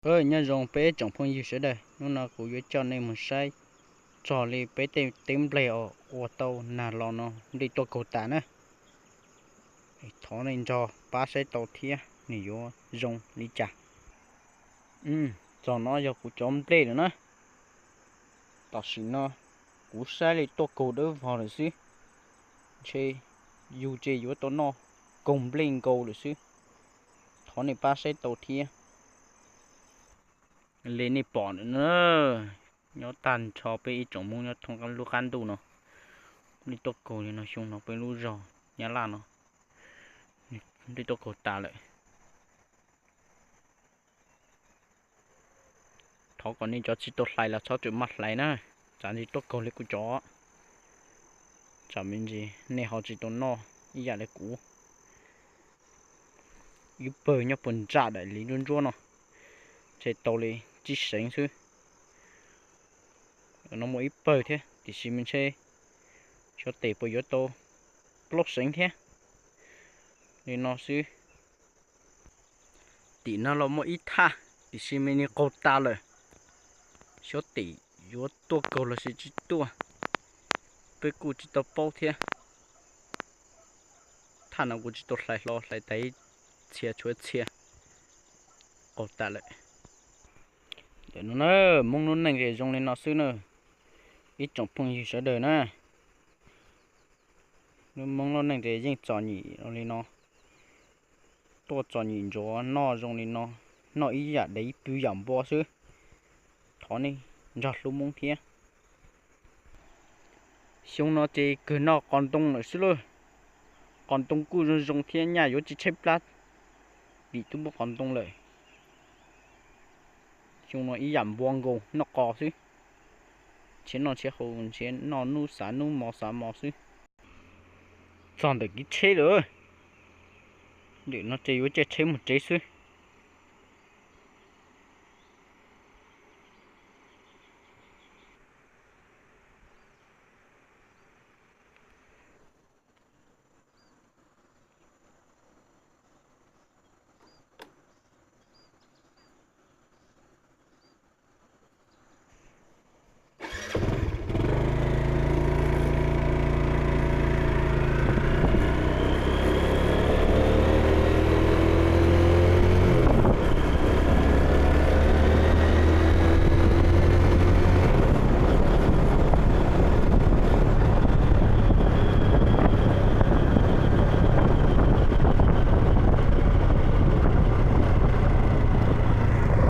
Nyob zoo peb tsoom phooj ywg sawv daws, hnub no kuv yuav coj nej mus saib txog li peb tej teb nplej uas ua tau nag los no nplej tuaj kaug tas na. Thov nej nrog pab saib tau thiab nws yuav zoo li cas. Txog no yog kuv cov nplej lawm na. Tam sim no kuv saib li tuaj kaug dawb vog lawm xwb. Ntshe yug ces yuav tau noj kaug nplej nkaus lawm xwb. Thov nej pab saib tau thiab. Li nej pom na, nyob tag nrho peb ib tsoom Hmoob nyob thoob lub qab ntuj no, nplej tuaj kaug li no xyoo no peb lub zos Nyab Laj no, nplej tuaj kaug tas lawm. Thov kom nej cov tsis tau hlais los txhob txwm maj hlais na, tsam ntshe tuaj kaug li kuv cov, tsam me ntsis nej ho tsis tau noj ib yam li kuv. Ib pawg nyob puag nram daim li ntsuab ntsuab no, ntshe tau li tsib seev xwb. No muaj ib pawg thiab tiam sis me ntshe xyov tes puas yuav tau plaub seev thiab. Li no xwb. Tim no los muaj ib thaj tiam sis me nws qaug tas lawm. Xyov tim yuav tuaj kaug los sis tsis tuaj, peb kuj tsis tau paub thiab. Thaj no kuv tsis tau hlais hlo, hlais tas ib txhia tshuav txhia, qaug tas lawm. Ntawm no na, Hmoob lub neej ces zoo li no xwb na, ib tsoom phooj ywg sawv daws na. Lub Hmoob lub neej ces yeej txom nyem li no, tuaj txom nyem ntsuav noj zoo li no, noj ib yam dev ib pw yam npua xwb. Thov nej nrog hlub Hmoob thiab. Xyoo no ces kawg noj qos ntoo lawm xwb lauj. Qos ntoo kuj zoo zoo thiab, nyaj yuav tsis tshaib plab vim twb muaj qos ntoo lawm. Xyoo no ib yam npua nkaus noj qos xwb, nrhiav noj nrhiav haus, nrhiav noj hnub xav hnub, hmo xav hmo xwb. Txog ntawm kev tsheb lawm, ntawm no ces yuav caij tsheb mus tsev xwb.